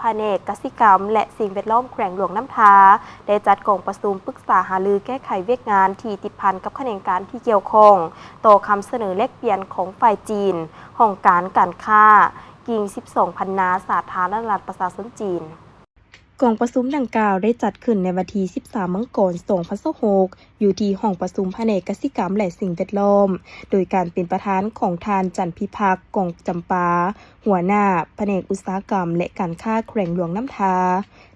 ພະແນກກະສິກຳ ແລະ ສິ່ງແວດລ້ອມແຂວງຫຼວງນ້ຳທາ ໄດ້ຈັດກອງປະຊຸມປຶກສາຫາລືແກ້ໄຂວຽກງານທີ່ຕິດພັນກັບຂະແໜງການທີ່ກ່ຽວຂ້ອງ ຕໍ່ຄຳສະເໜີແລກປ່ຽນຂອງຝ່າຍຈີນ, ຫ້ອງການການຄ້າ ກິ່ງສິບສອງພັນນາ ສາທາລະນະລັດປະຊາຊົນຈີນ. ກອງປະຊຸມດັ່ງກ່າວໄດ້ຈັດຂຶ້ນໃນວັນທີສິບສາມ ມັງກອນ ສອງພັນຊາວຫົກ ຢູ່ທີ່ຫ້ອງປະຊຸມພະແນກກະສິກຳ ແລະ ສິ່ງແວດລ້ອມ ໂດຍການເປັນປະທານຂອງທ່ານ ຈັນພິພັກ ກອງຈຳປາ ຫົວໜ້າພະແນກອຸດສາຫະກຳ ແລະ ການຄ້າແຂວງຫຼວງນ້ຳທາ,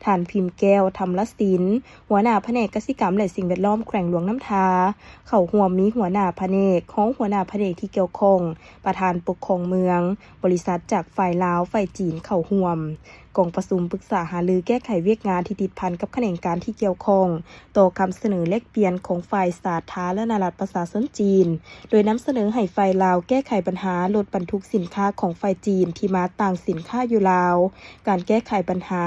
ທ່ານ ພິມແກ້ວ ທຳລະສິນ ຫົວໜ້າພະແນກກະສິກຳ ແລະ ສິ່ງແວດລ້ອມແຂວງຫຼວງນ້ຳທາ. ເຂົ້າຮ່ວມມີຫົວໜ້າພະແນກ, ຮອງຫົວໜ້າພະແນກທີ່ກ່ຽວຂ້ອງ, ປະທານປົກຄອງເມືອງ, ບໍລິສັດຈາກຝ່າຍລາວ, ຝ່າຍຈີນເຂົ້າຮ່ວມ. ກອງປະຊຸມປຶກສາຫາລືແກ້ໄຂວຽກງານທີ່ຕິດພັນກັບຂະແໜງການທີ່ກ່ຽວຂ້ອງ ຕໍ່ຄຳສະເໜີແລກປ່ຽນຂອງຝ່າຍສາທາລະນະລັດປະຊາຊົນຈີນ, ໂດຍນຳສະເໜີໃຫ້ຝ່າຍລາວແກ້ໄຂບັນຫາລົດບັນທຸກສິນຄ້າຂອງຝ່າຍຈີນທີ່ມາຕ່າງສິນຄ້າຢູ່ລາວ, ການແກ້ໄຂບັນຫາ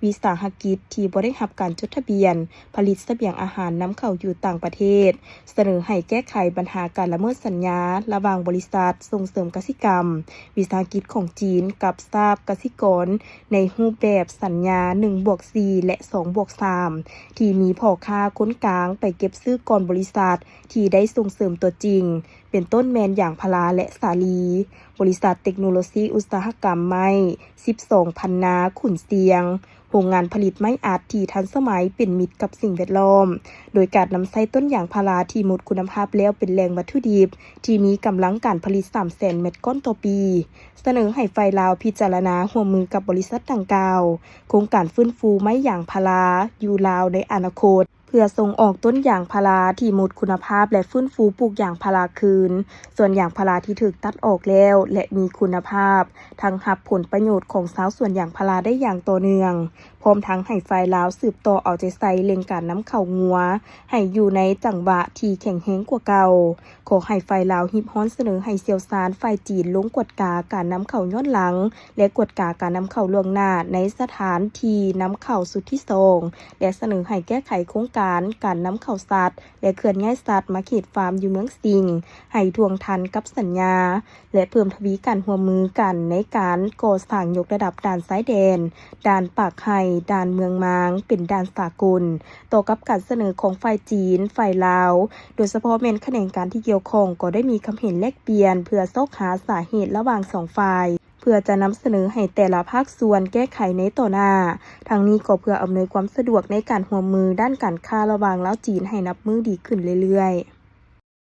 ວິສາຫະກິດທີ່ບໍ່ໄດ້ຮັບການຈົດທະບຽນ ຜະລິດສະບຽງອາຫານນຳເຂົ້າຢູ່ຕ່າງປະເທດ, ສະເໜີໃຫ້ແກ້ໄຂບັນຫາການລະເມີດສັນຍາລະຫວ່າງບໍລິສັດສົ່ງເສີມກະສິກຳ ວິສາຫະກິດຂອງຈີນ ກັບຊາບກະສິກອນ ໃນຮູບແບບສັນຍາໜຶ່ງບວກສີ່ ແລະ ສອງບວກສາມ ທີ່ມີພໍ່ຄ້າຄົນກາງໄປເກັບຊື້ກ່ອນບໍລິສັດທີ່ໄດ້ສົ່ງເສີມຕົວຈິງ, ເປັນຕົ້ນແມ່ນຢາງພາລາ ແລະ ສາລີ. ບໍລິສັດເຕັກໂນໂລຊີອຸດສາຫະກຳໄມ້ ສິບສອງພັນນາ ຂຸນຊຽງ, ໂຮງງານຜະລິດໄມ້ອັດທີ່ທັນສະໄໝເປັນມິດກັບສິ່ງແວດລ້ອມ, ໂດຍການນຳໃຊ້ຕົ້ນຢາງພາລາທີ່ໝົດຄຸນນະພາບແລ້ວເປັນແຫຼ່ງວັດຖຸດິບ ທີ່ມີກຳລັງການຜະລິດສາມແສນແມັດກ້ອນຕໍ່ປີ. ສະເໜີໃຫ້ຝ່າຍລາວພິຈາລະນາຮ່ວມມືກັບບໍລິສັດດັ່ງກ່າວ ໂຄງການຟື້ນຟູໄມ້ຢາງພາລາຢູ່ລາວໃນອະນາຄົດ ເພື່ອສົ່ງອອກຕົ້ນຢາງພາລາທີ່ໝົດຄຸນນະພາບ ແລະ ຟື້ນຟູປູກຢາງພາລາຄືນ. ສ່ວນຢາງພາລາທີ່ຖືກຕັດອອກແລ້ວ ແລະ ມີຄຸນນະພາບ ທັງຮັບຜົນປະໂຫຍດຂອງຊາວສວນຢາງພາລາໄດ້ຢ່າງຕໍ່ເນື່ອງ, ພ້ອມທັງໃຫ້ຝ່າຍລາວສືບຕໍ່ເອົາໃຈໃສ່ເລັ່ງການນຳເຂົ້າງົວໃຫ້ຢູ່ໃນຈັງຫວະທີ່ແຂງແຮງກວ່າເກົ່າ. ຂໍໃຫ້ຝ່າຍລາວຮີບຮ້ອນສະເໜີໃຫ້ຊ່ຽວຊານຝ່າຍຈີນລົງກວດກາການນຳເຂົ້າຍ້ອນຫຼັງ ແລະ ກວດກາການນຳເຂົ້າລ່ວງໜ້າໃນສະຖານທີ່ນຳເຂົ້າຊຸດທີສອງ ແລະ ສະເໜີໃຫ້ແກ້ໄຂໂຄງການການນຳເຂົ້າສັດ ແລະ ເຄື່ອນຍ້າຍສັດມາເຂດຟາມຢູ່ເມືອງສິງ ໃຫ້ທ່ວງທັນກັບສັນຍາ ແລະ ເພີ່ມທະວີການຮ່ວມມືກັນໃນການກໍ່ສ້າງຍົກລະດັບດ່ານຊາຍແດນ, ດ່ານປາກໄຫ່, ດ່ານເມືອງມາງ ເປັນດ່ານສາກົນ. ຕໍ່ກັບການສະເໜີຂອງຝ່າຍຈີນ, ຝ່າຍລາວ, ໂດຍສະເພາະແມ່ນຂະແໜງການທີ່ກ່ຽວຂ້ອງ ກໍໄດ້ມີຄຳເຫັນແລກປ່ຽນເພື່ອຊອກຫາສາເຫດລະຫວ່າງສອງຝ່າຍ ເພື່ອຈະນຳສະເໜີໃຫ້ແຕ່ລະພາກສ່ວນແກ້ໄຂໃນຕໍ່ໜ້າ. ທັງນີ້ກໍເພື່ອອຳນວຍຄວາມສະດວກໃນການຮ່ວມມືດ້ານການຄ້າລະຫວ່າງລາວຈີນໃຫ້ນັບມື້ດີຂຶ້ນເລື້ອຍໆ.